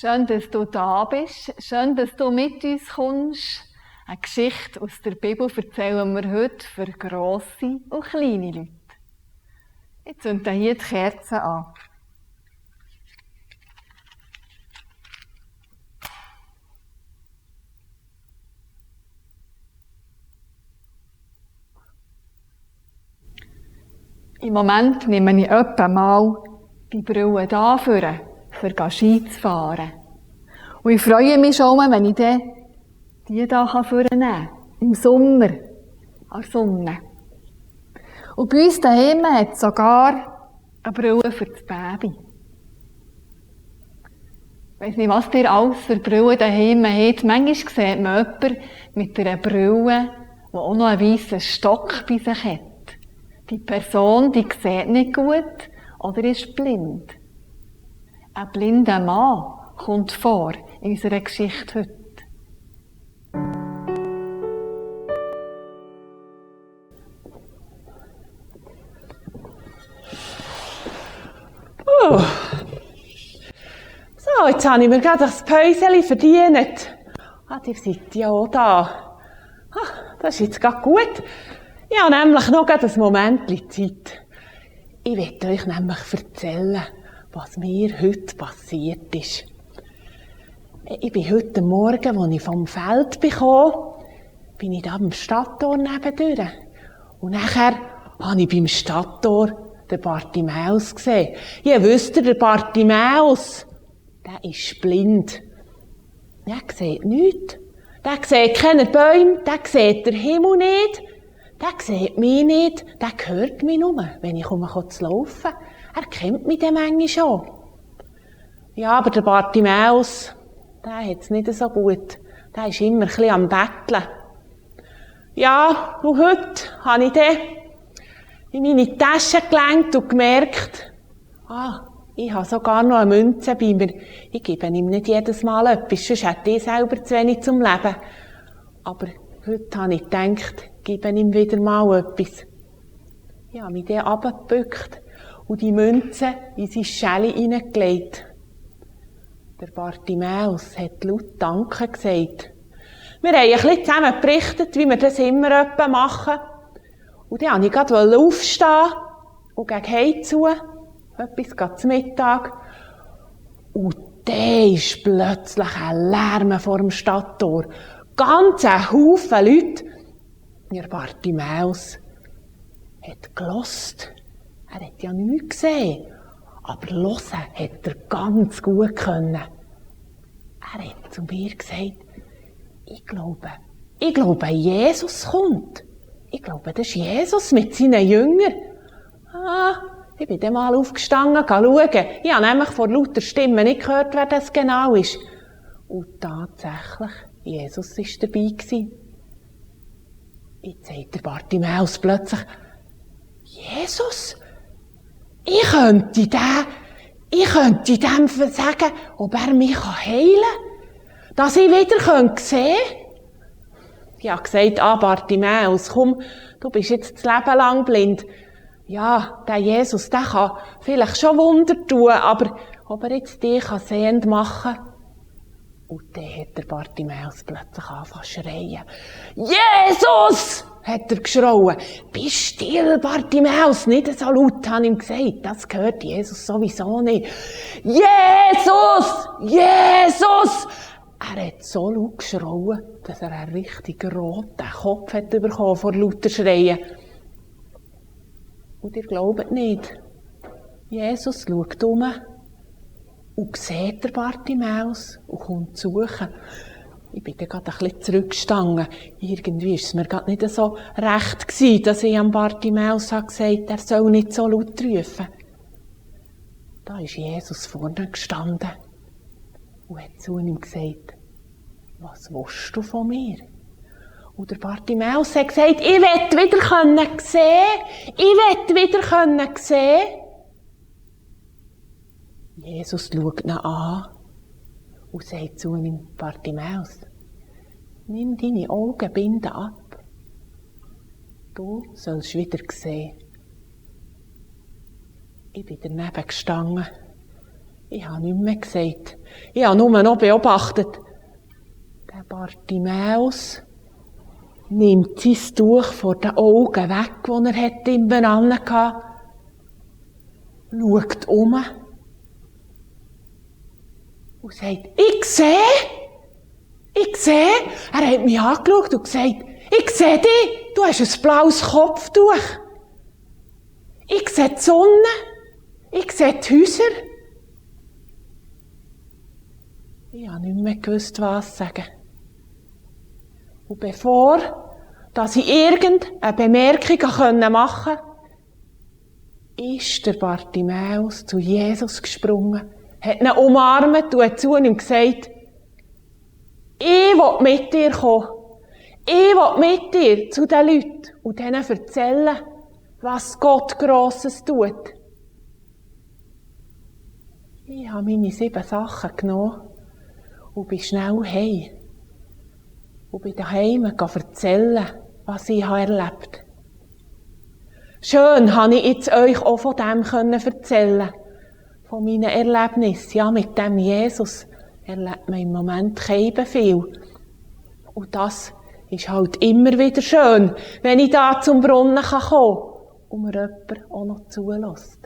Schön, dass du da bist. Schön, dass du mit uns kommst. Eine Geschichte aus der Bibel erzählen wir heute für grosse und kleine Leute. Jetzt zünden hier die Kerzen an. Im Moment nehme ich etwa mal die Brille hier für Ski zu fahren. Und ich freue mich schon mal, wenn ich die hier nehmen kann. Im Sommer. An der Sonne. Und bei uns daheim hat es sogar eine Brille für das Baby. Ich weiss nicht, was ihr alles für Brillen daheim habt. Manchmal sieht man jemanden mit einer Brille, die auch noch einen weißen Stock bei sich hat. Die Person, die sieht nicht gut oder ist blind. Ein blinder Mann kommt vor in unserer Geschichte heute. So, jetzt habe ich mir gerade das Päuschen verdient. Ihr seid ja auch da. Das ist jetzt gerade gut. Ich habe nämlich noch ein Moment Zeit. Ich werde euch nämlich erzählen, was mir heute passiert ist. Ich bin heute Morgen, als ich vom Feld kam, bin ich da am Stadttor nebendurch. Und nachher habe ich beim Stadttor den Bartimäus gesehen. Ja, wisst ihr, der Bartimäus, der ist blind. Der sieht nichts. Der sieht keine Bäume, der sieht den Himmel nicht. Der sieht mich nicht, der hört mich nur, wenn ich komme zu laufen. Er kennt mich dann manchmal schon. Ja, aber der Bartimäus, der hat es nicht so gut. Der ist immer ein bisschen am Betteln. Ja, und heute habe ich dann in meine Tasche gelenkt und gemerkt, ich habe sogar noch eine Münze bei mir. Ich gebe ihm nicht jedes Mal etwas, sonst hätte ich selber zu wenig zum Leben. Aber heute habe ich gedacht, gebe ihm wieder mal etwas. Ich habe mich dann runtergebückt und die Münze in sein Schäli hineingelegt. Der Bartimäus hat laut Danke gesagt. Wir haben ein bisschen zusammen berichtet, wie wir das immer etwa machen. Und dann wollte ich gerade aufstehen und gegen Hause zu, etwas zum Mittag. Und dann ist plötzlich ein Lärm vor dem Stadttor. Ganz ein Haufen Leute. Der Bartimäus hat gehört. Er hat ja nichts gesehen. Aber hören hat er ganz gut können. Er hat zu mir gesagt, ich glaube, Jesus kommt. Ich glaube, das ist Jesus mit seinen Jüngern. Ich bin dann mal aufgestanden, schauen. Ich habe nämlich vor lauter Stimmen nicht gehört, wer das genau ist. Und tatsächlich, Jesus war dabei gewesen. Jetzt sagt der Bartimäus plötzlich, Jesus? Ich könnte dem sagen, ob er mich heilen kann, dass ich wieder sehen kann. Ich habe gesagt, Bartimäus, komm, du bist jetzt das Leben lang blind. Ja, der Jesus, der kann vielleicht schon Wunder tun, aber ob er jetzt dich sehend machen kann. Und dann hat der Bartimäus plötzlich angefangen zu schreien. Jesus! Hat er geschrauen. Bist still, Bartimäus, nicht so laut, habe ich ihm gesagt. Das gehört Jesus sowieso nicht. Jesus! Jesus! Er hat so laut geschrauen, dass er einen richtig roten Kopf hat bekommen vor lauter Schreien. Und ihr glaubt nicht. Jesus schaut um und sieht den Bartimäus und kommt zu suchen. Ich bin dann gerade ein bisschen zurückgestanden. Irgendwie war es mir gerade nicht so recht gewesen, dass ich am Bartimäus gesagt habe, er soll nicht so laut rufen. Da ist Jesus vorne gestanden und hat zu ihm gesagt, was willst du von mir? Und der Bartimäus hat gesagt, ich will wieder sehen. Ich will wieder sehen. Jesus schaut ihn an und sagt zu ihm, Bartimäus, nimm deine Augenbinde ab. Du sollst wieder sehen. Ich bin daneben gestanden. Ich habe nichts mehr gesagt. Ich habe nur noch beobachtet. Der Bartimäus nimmt sein Tuch vor den Augen weg, das er im Benamen hatte, schaut um und sagt, ich sehe. Er hat mich angeschaut und gesagt, ich sehe dich, du hast ein blaues Kopftuch. Ich sehe die Sonne, ich sehe die Häuser. Ich habe nicht mehr gewusst, was sagen. Und bevor ich irgendeine Bemerkung machen konnte, ist der Bartimäus zu Jesus gesprungen, hat ihn umarmt und zu ihm gesagt, ich will mit dir kommen. Ich will mit dir zu den Leuten und denen erzählen, was Gott Grosses tut. Ich habe meine 7 Sachen genommen und bin schnell heim. Und bin daheim erzählen, was ich erlebt habe. Schön habe ich jetzt euch auch von dem erzählen. Von meinen Erlebnissen. Ja, mit dem Jesus erlebt man im Moment kein viel. Und das ist halt immer wieder schön, wenn ich da zum Brunnen kommen kann und mir jemand auch noch zulässt.